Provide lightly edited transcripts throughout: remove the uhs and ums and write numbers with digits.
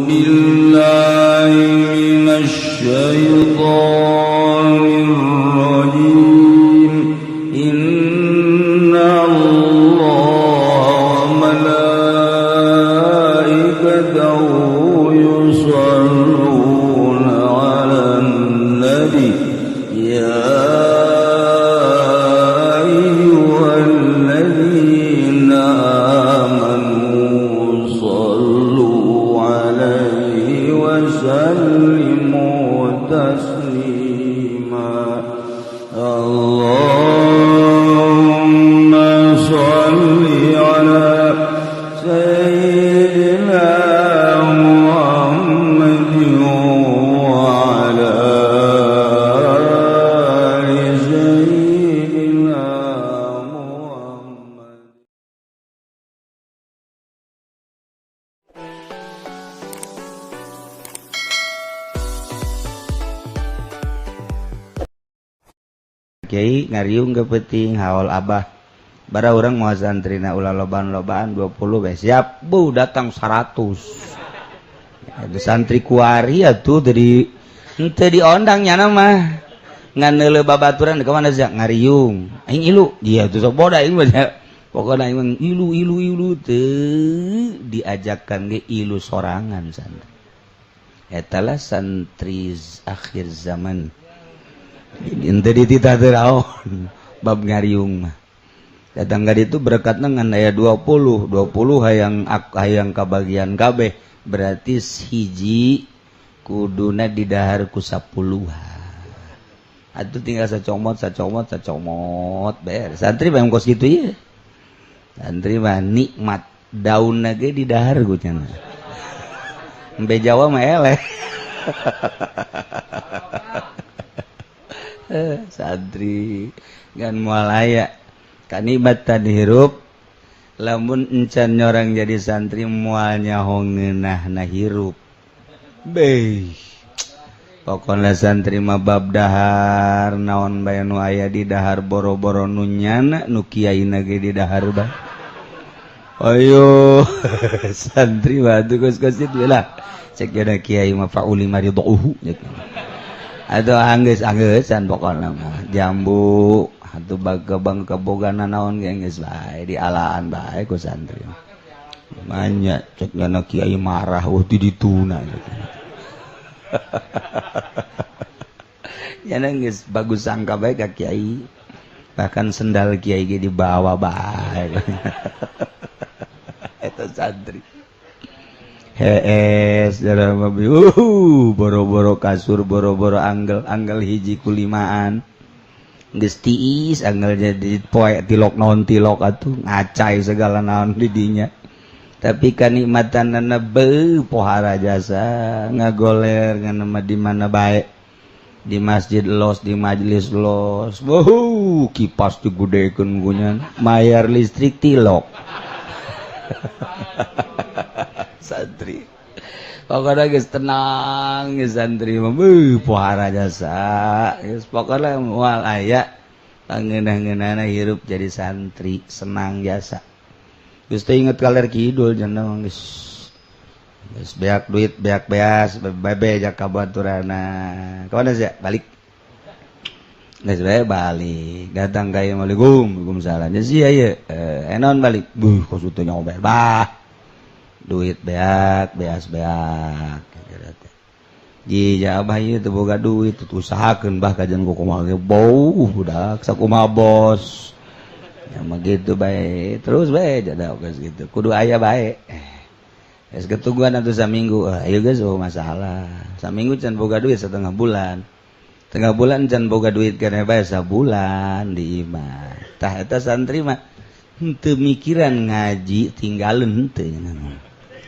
بالله من الشيطان الرجيم. إن الله وملائكته يصلون على النبي، يا أيها الذين آمنوا صلوا عليه وسلموا تسليما. اللهم صل على سيدنا محمد وعلى آل سيدنا محمد. Kiai ngariung ke peuting haul Abah bara urang mau santrina ulah lobaan-lobaan, 20 bae siap. Bu, datang 100 itu santri kuari atuh. Dari henteu diondang nyana mah, ngan neuleuh babaturan, "Ka mana sih?" "Ngariung aing." "Ilu dia tuh sok boda aing mah." Pokokna aing mah ilu ilu ilu, teu diajakan ge ilu sorangan. Santri eta lah, santri akhir zaman. Ente dititah teu naon bab ngariung mah. Datang ka ditu berkatna ngan aya 20 20, hayang hayang kabagian kabeh, berarti hiji kuduna didahar ku 10. Atuh tinggal sacomot, sacomot, sacomot, beres. Santri mah kos kitu ye. Santri mah nikmat, daun ge didahar ku cenah. Embe Jawa mah eleh. Santri ngan moal aya kanikmatan hirup lamun encan nyorang jadi santri, moal nyaho ngeunahna hirup. Beh, pokokna santri mah bab dahar naon bae nu aya di dahar, boro-boro nu nyana, nu kiaina ge di dahar bae. Ayo, santri mah atuh kos-kos itu lah. Cek jada kiai mah faulima ridhuhu atau anggeus angeusan. Pokokna mah jambu atuh bagebang kabogana naon ge geus bae, dialaan bae ku santri. Banyak cek jana kiai marah, "Oh, ti dituna." Jana geus bagus sangka bae ka kiai, bahkan sendal kiai ge dibawa bae. Eta santri hees dalam boro-boro kasur, boro-boro anggel anggel hiji kulimaan geus tiis anggel jadi poe tilok naon tilok atuh ngacai segala naon di dinya. Tapi kanikmatanana beuh, pohara jasa ngagoler ngan mah di mana bae, di masjid los, di majelis los. Wuh, kipas digudekeun gunyan, mayar listrik tilok. Santri pokoknya geus tenang geus, santri mah beuh, pohara jasa geus. Pokoknya moal aya pangeunah-ngeunahna hirup jadi santri, senang jasa. Geus teu inget kaler kidul cenah, geus geus beak duit, beak beas bebe jak ka baturana. Ka mana sia? Balik geus bae, balik datang ka ieu, "Assalamualaikum." "Waalaikumsalam." "Ya sia ieu?" "Eh, enon balik." Buh, kos teu nyoba bah duit beak beas beak. Ji, abah ieu teu boga duit, usahakeun bah kajian ku kumaha ge bau budak sakumaha bos ya mah gitu bae terus bae jada geus gitu kudu aya bae. Geus ketungguan atuh saminggu. Ah, ieu geus, oh, masalah saminggu can boga duit, setengah bulan, tengah bulan can boga duit kana bae, sabulan di imah. Tah, eta santri mah henteu mikiran ngaji tinggalin, henteu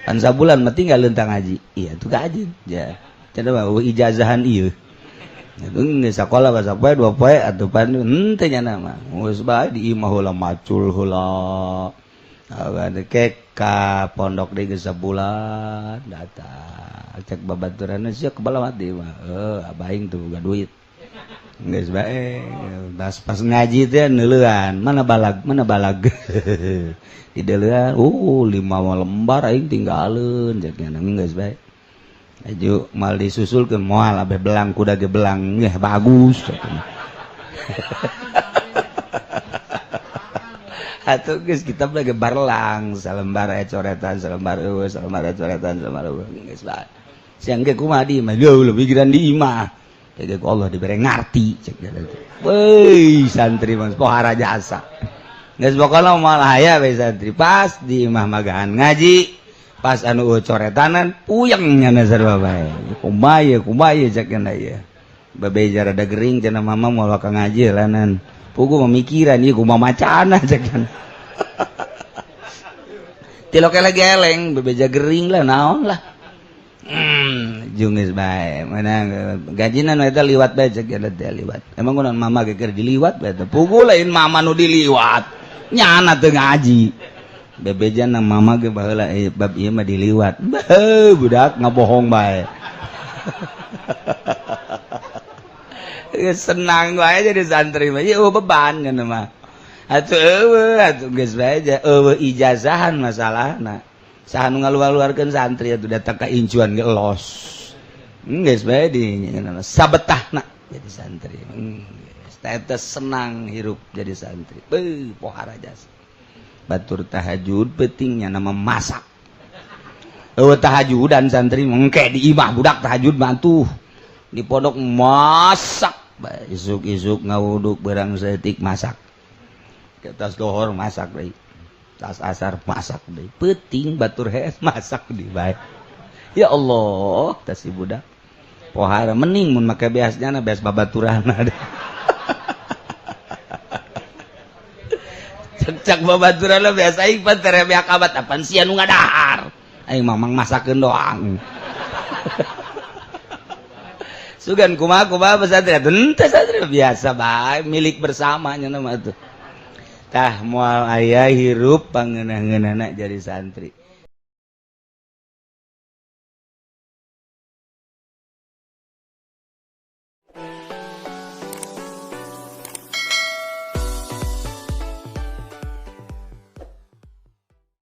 kan. Sabulan mah tinggalin tang ngaji, iya tuh kaji ya cenah mah ijazahan ieu itu sekolah bahasa poe dua poe atau pan henteu nya mah geus bae di imah heula, macul heula kek ka pondok deui. Geus sabulan datang, cek babaturanna, "Sia kebala mati mah?" "Eh, abah aing teu boga duit." Geus bae pas pas ngaji teh neuleuan, "Mana balag, mana balag?" Di deuleuan, "Lima lembar aing tinggalin," cek nya. Geus bae. Aju mal disusul ke moal abe belang kuda ge belang ya bagus. Atuh geus kitab lagi barlang salembar aya coretan salembar eueuh salembar aya coretan salembar eueuh geus bae. Siang ge kumaha di imah jauh lebih pikiran di imah. Cek Allah dibere ngarti cek teh. Weuy santri mah pohara jasa. Geus pokona moal aya we santri pas di imah magahan ngaji. Pas anu coretanan puyeng nya sarua bae. Kumaha kumaha cek nya ieu. Babe rada gering cenah mama moal ka ngaji lanan. Pugu memikiran ieu kumaha macana cek nya. Tiloke lagi eleng bebeja gering lah naon lah. Jungis bae mana gajinan eta liwat bae cek nya teh liwat. Emang kunaon mama ge keur diliwat bae teh. Pugu lain mama nu diliwat. Nyana teu ngaji. Bebeja nang mama ge baheula bab ieu mah diliwat. Beuh budak ngabohong bae. Senang wae jadi santri mah ieu beban cenah mah. Atuh eueuh atuh geus bae eueuh ijazahan masalahna. Saha nu ngaluar-luarkeun santri atuh datang ka incuan ge los. Geus bae di sabetahna jadi santri. Geus eta senang hirup jadi santri. Beuh pohara jasa. Batur tahajud pentingnya nama masak. Eueuh tahajudan santri mengke di imah budak tahajud bantu. Di pondok masak isuk-isuk ngawuduk berang setik masak. Ke tas dohor masak deui. Tas asar masak deui. Peuting batur hees masak deui bae. Ya Allah, tas si budak. Pohara mening mun make beasnya na beas babaturanna. Cek babaturan lah biasa aing pan tere beak abat apan sia nu ngadahar. Aing mamang masakeun doang. Sugan kumaha kumaha pesantren henteu santri biasa bae milik bersama nya mah tuh. Tah moal aya hirup pangeunah-ngeunahna jadi santri.